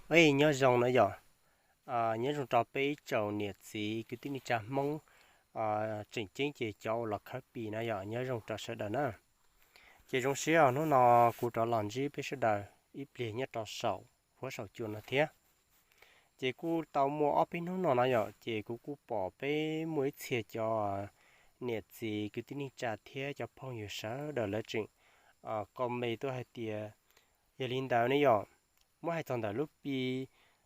Ej, nyob zoo na yom. Nyob zoo rau peb ib tsoom niam txiv kwv tij neej tsa Hmoob, tseem ceeb ces cov uas los khawb Pi na yom, nyob zoo rau sawv daws na. Ces zoo siab os, hnub no kuv rov los ntsib peb sawv daws ib pliag nyob rau saum huab saum cua no thiab. Ces kuj tau muaj ob peb hnub no na yom, ces kuv kuj pom peb muaj ib txhia cov niam txiv kwv tij neej tsa thiab cov phooj ywg sawv daws lawv tseem comment tuaj hais tias, yog li ntawd ne yom, muab hais txog ntawm lub Pi,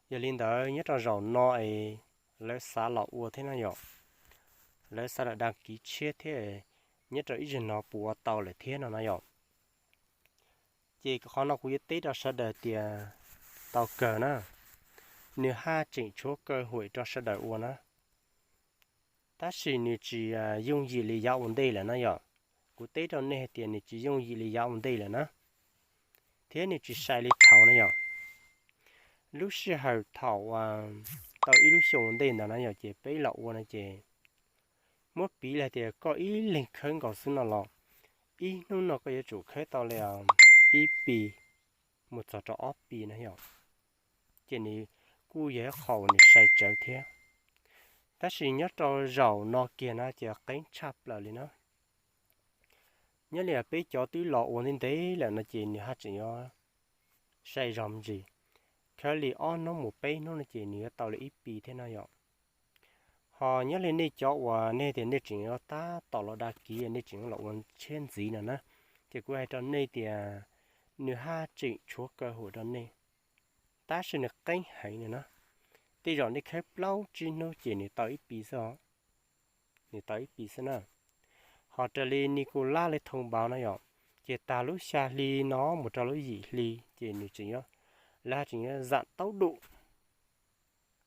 yog li ntawd nyob rau zaum no es lawv xav los ua thiab na yom, lawv xav los dag kiv tshiab thiab, nyob rau ib zaug no puas ua tau lawm thiab no na yom. Ces qhov no kuv yuav teb rau sawv daws tias tau kawg na, nws haj tseem tshuav kaw huam rau sawv daws ua na. Tab sis nws tsis yooj yim li yav ua ntej lawm na yom. Kuv teb rau nej hais tias nws tsis yooj yim li yav ua ntej lawm na, thiab nws tsis sai li thaud na yom. Lub sij hawm thaum tau ib lub xyoo ua ntej ntawd na yom, ces peb los ua no ces muab piv li hais tias koj ib leeg khawb nkaus xwb no los, ib hnub no koj yuav tsum khawb tau li ib Pi mus txog rau ob Pi na yom. Ces nws kuj yog ib qho uas nws sai tsawv thiab. Tab sis nyob rau zaum no kiag na ces qeeb tshaj plaws li na. Nyob li peb cov twb los ua ntev ntev lawm no ces nws haj tseem yuav sai zog me ntsis, khawb li ob hnub mus peb hnub no ces nws yuav tau li ib Pi thiab na yom. Ho nyob li nej cov uas nej tias nej tseem yuav tab tom los dag kiv, nej tseem los ua tshiab ntxiv no na, ces kuv hais rau nej tias nws haj tseem tshuav kaw huam rau nej, tab sis nws qeeb heev no na. Tej zaum nej khawb plaub tsib hnub ces nws tau ib Pi xwb os, nws tau ib Pi xwb na. Ho raws li Nikulaj li thoo npav na yom, ces tag lub xya hli no mus rau lub yim hli ces nws tseem yuav, lawv tseem yuav zam tau dum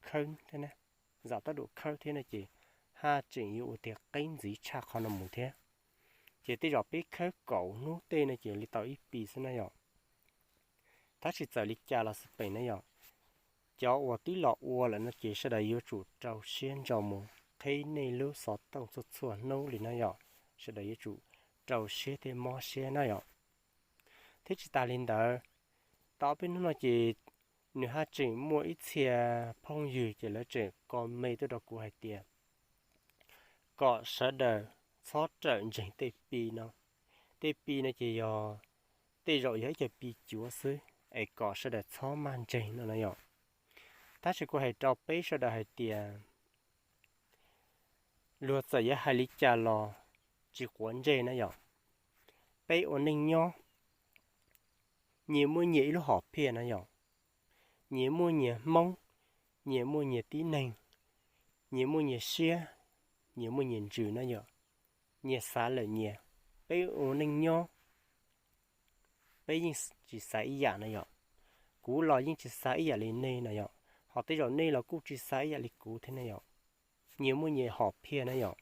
khawb thiab, zam tau dum khawb thiab no ces haj tseem yuav ua tiag qeeb ntxiv tshaj qhov no mus thiab. Ces tej zaum peb khawb kaum hnub tej no ces li tau ib Pi xwb na yom. Tab sis txawm li cas los xij peem na yom, cov uas twb los ua lawm no ces sawv daws yuav tsum rau siab ntso mus qhib nej lub xov tooj txhua txhua hnub li na yom. Sawv daws yuav tsum rau siab thiab mob siab na yom. Thiab tsis tas li ntawd, tau peb hnub no ces nws haj tseem muaj ib txhia phooj ywg ces lawv tseem comment tuaj rau kuv hais tias kom sawv daws txhob rawm ntseeg tej Pi no. Tej Pi no ces yog tej zaum yog ib co Pi cuav xwb es kom sawv daws txhob maj ntseeg no na yom. Tab sis kuv hais rau peb sawv daws hais tias luag txawm yuav hais li cas los tsis quav ntsej na yom. Peb ua neej nyob, nyias muaj nyias ib lub hom phiaj na yom. Nyias muaj nyias hmoob, nyias muaj nyias tib neeg, nyias muaj nyias siab, nyias muaj nyias ntsws na yom. Nyias xav lawm nyias, peb ua neej nyob peb yeej tsis xav ib yam na yom. Kuv los yeej tsis xav ib yam li nej na yom, ho tej zaum nej los kuj tsis xav ib yam li kuv thiab na yom. Nyias muaj nyias hom phiaj na yom.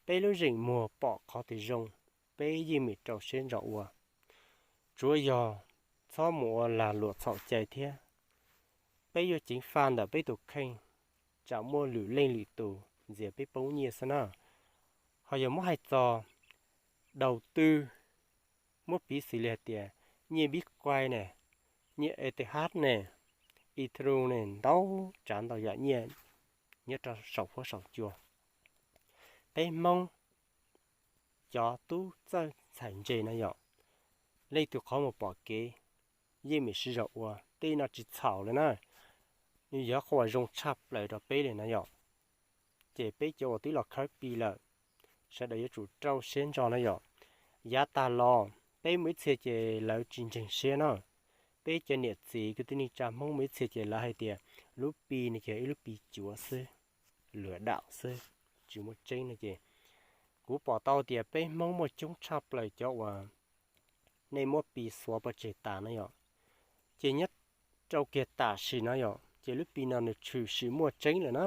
Peb lub zeem muag pom qhov twg zoo, peb yeej meem rau siab ntso ua. Tsuav yog txhob mus ua lag luam txhaum cai thiab. Peb yuav ceev faj ntawm peb tus kheej, tsam muaj lwm leej lwm tus ntxias peb poob nyiaj xwb na. Ho yog muab hais txog daus twg, muab piv xws li hais tias nyiaj Bitcoin ne, nyiaj E T H ne, Ethereum ne, ntau tsav ntau yam nyiaj nyob rau saum huab saum cua. Peb Hmoob cov tub txawj txhais ntse na yom, leej twg qhov mus pom kev, yeej meem siv zog ua, tej no tsis txhaum li na. Nws yog qhov uas zoo tshaj plaws rau peb li na yom. Ces peb cov uas twb los khawb Pi lawm, sawv daws yuav tsum rau siab ntso na yom. Yav tag los peb muaj ib txhia ces lawv tsis ntseeg siab na. Peb cov niam txiv kwv tij neej tsa Hmoob muaj ib txhia ces lawv hais tias lub Pi no ces ib lub Pi cuav xwb, lwm daim xwb, tsis muaj tseeb no ces kuv pom tau tias peb Hmoob muaj coob tshaj plaws cov uas nej muab Pi xuav pov tseg tas na yom. Ces nyob rau kiag tam sim no yom, ces lub Pi no nws tshwm sim muaj tseeb lawm na.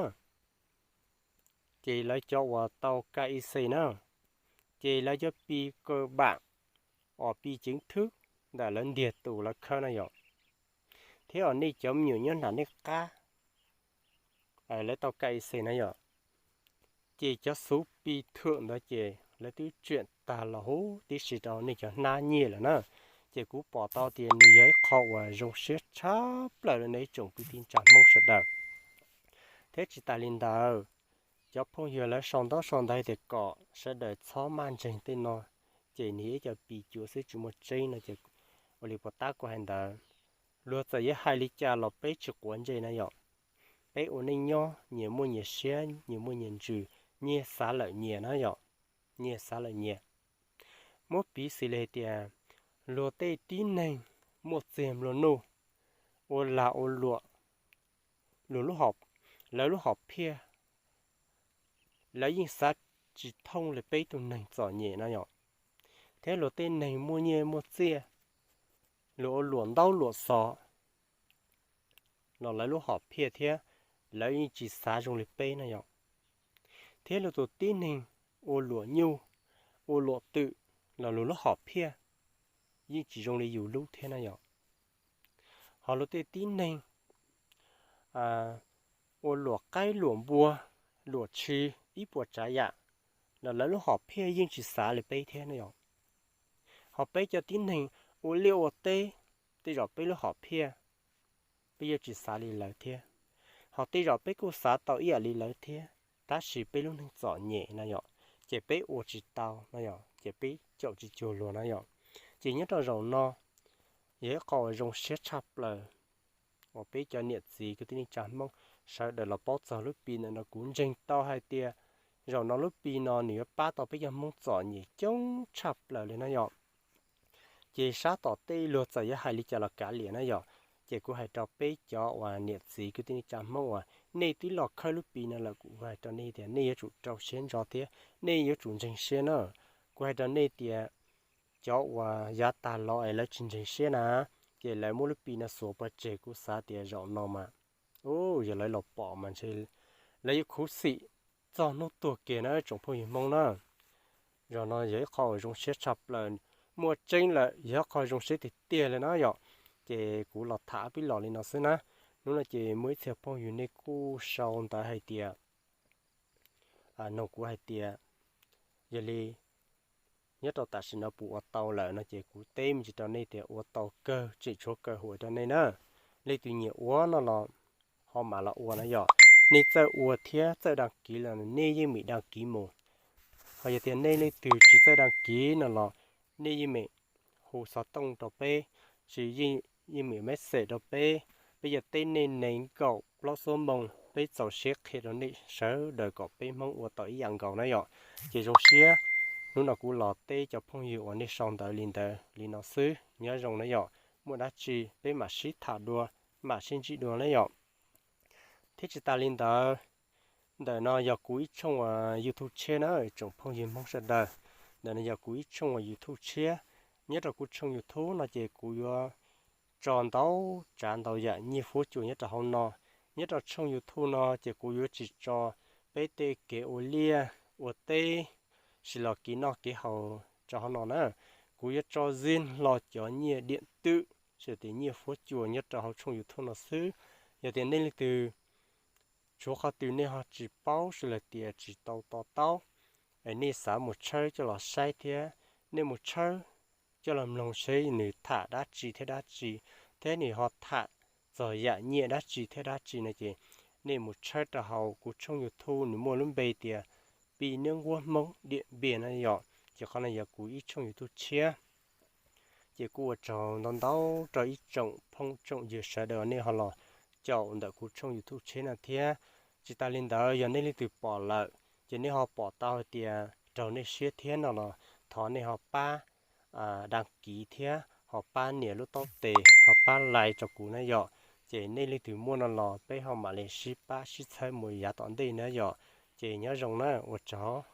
Ces lawv cov uas tau K Y C na, ces lawv cov Pi kaw bam, os Pi ceev thwb ntawm lawv ntiag tus lawv khawb na yom. Thiab os nej cov me nyuam nyob nram nej qab, lawv tau K Y C na yom, ces cov xuv Pi thwm ntawd ces lawv twb tsiam tag los huv tib si rau nej cov hnab nyiaj lawm na. Ces kuv pom tau tias nws yog ib qho uas zoo siab tshaj plaws li no ib tsoom kwv tij neej tsa Hmoob sawv daws. Thiab tsis tas li ntawd, cov phooj ywg lawv sau ntaub sau ntawv tias kom sawv daws txhob maj ntseeg tej no, ces nws yog ib co pis cuav xwb tsis muaj tseeb no ces ua li puas tab kuv hais ntawd. Luag txawm yuav hais li cas los peb tsis quav ntsej na yom. Peb ua neej nyob nyias muaj nyias siab, nyias muaj nyias ntsws, nyias xav lawm nyias na yom, nyias xav lawm nyias. Muab piv xws li hais tias luag tej tib neeg muaj txiag nplua nuj, ua lag ua luam, luag lub hom, lawv lub hom phiaj, lawv yeej xav tsis thooj li peb tug neeg txom nyem na yom. Thiab luag tej neeg muaj nyiaj muaj txiaj, luag ua luam ntaub luam xov los lawv lub hom phiaj thiab lawv yeej tsis xav zoo li peb na yom. Thiab luag tus tib neeg ua luam nyuj, ua luam twm los luag lub hom phiaj yeej tsis zoo li yus lub thiab na yom. Ho luag tej tib neeg ua luam qaib luam npua, luam tshis ib puas tsav yam los lawv lub hom phiaj yeej tsis xav li peb thiab na yom. Ho peb cov tib neeg ua liaj ua teb, tej zaum peb lub hom phiaj peb yuav tsis xav li lawv thiab. Ho tej zaum peb kuj xav tau ib yam li lawv thiab, tab sis peb lub neej txom nyem na yom, ces peb ua tsis tau na yom, ces peb caum tsis cuag luag na yom. Ces nyob rau zaum no yog ib qho uas zoo siab tshaj plaws uas peb cov niam txiv kwv tij neej tsa Hmoob sawv daws los paub txog lub Pi ntawm no. Kuv ntseeg tau hais tias zaum no lub Pi no nws yuav pab tau peb cov Hmoob txom nyem coob tshaj plaws li na yom. Ces sab tom tej luag txawm yuav hais li cas los kav liam na yom, ces kuv hais rau peb cov uas niam txiv kwv tij neej tsa Hmoob uas nej twb los khawb lub Pi no lawm, kuv hais rau nej tias nej yuav tsum rau siab ntso thiab nej yuav tsum ntseeg siab na. Kuv hais rau nej tias cov uas yav tag los es lawv tsis ntseeg siab na, ces lawv muab lub Pi no xuas pov tseg, kuv xav tias zaum no mas, u, yog lawv los pom mas ntshe lawv yuav khuv xim txog hnub tuag kiag na tsoom phooj ywg Hmoob na. Zaum no yog ib qho uas zoo siab tshaj plaws, muaj tseeb lawm yog ib qho zoo siab tiag tiag li na yom. Ces kuv los tham pib los li no xwb na. Hnub no ces muaj ib txhia phooj ywg nej kuj sau ntawv hais tias, nug kuv hais tias, yog li nyob rau tam sim no puas ua tau lawm no ces kuv teb me ntsis rau nej tias ua tau kawg, tseem tshuav kawg huam rau nej na. Leej twg nyiam ua no los ho mam los ua na yom. Nej txawj ua thiab txawj dag kiv los nej yeej meem dag kiv mus. Ho yog tias nej leej twg tsis txawj dag kiv no los nej yeej meem hu xov tooj rau peb, tsis yeej meem message rau peb, peb yuav teb nej nees nkaum plaub xuab moos, peb txaus siab qhia rau nej sawv daws kom peb Hmoob ua tau ib yam nkaus na yom. Ces zoo siab hnub no kuv los teb cov phooj ywg uas nej sau ntawv li ntawd li no xwb, nyob zoo na yom. Muaj dab tsi peb mam sib tham dua, mam sib ntsib dua na yom. Thiab tsis tas li ntawd, ntawm no yog kuv ib tshooj YouTube tshiab na tsoom phooj ywg Hmoob sawv daws. Ntawm no yog kuv ib tshooj YouTube tshiab. Nyob rau kuv tshooj YouTube no ces kuv yuav tso ntau tsav ntau yam nyiaj fuab cua nyob rau hauv no. Nyob rau tshooj YouTube no ces kuv yuav tsis tso peb tej kev ua liaj ua teb, sis los kev noj kev haus rau hauv no na. Kuv yuav tso zib hlo cov nyiaj diam twm, sis tias nyiaj fuab cua nyob rau hauv tshooj YouTube no xwb. Yog tias nej leej twg tshuav qhov twg nej ho tsis paub sis los tias tsis tau to taub, es nej xav mus tshawb coj los saib thiab, nej mus tshawb coj los mloog seb nws tham dab tsi thiab dab tsi, thiab nws ho tham txog yam nyiaj dab tsi thiab dab tsi no ces nej mus tshawb rau hauv kuv tshooj YouTube, nws muaj lub npe tias Pi Niab Nquab Hmoob Diam Npias na yom. Ces qhov no yog kuv ib tshooj YouTube tshiab. Ces kuj ua tsaug ntau ntau rau ib tsoom phooj tsoom ywg sawv daws nej ho los caum ntawm kuv tshooj YouTube tshiab no thiab. Tsis tas li ntawd yog nej leej twg pom lawm ces nej ho pom tau hais tias raug nej siab thiab no los thov nej ho pab dag kiv thiab ho pab nias lub taub tes ho pab like rau kuv na yom. Ces nej leej twg muaj no los peb ho mam li sib pab sib txhawb mus yav tom ntej na yom. Ces nyob zoo na, ua tsaug.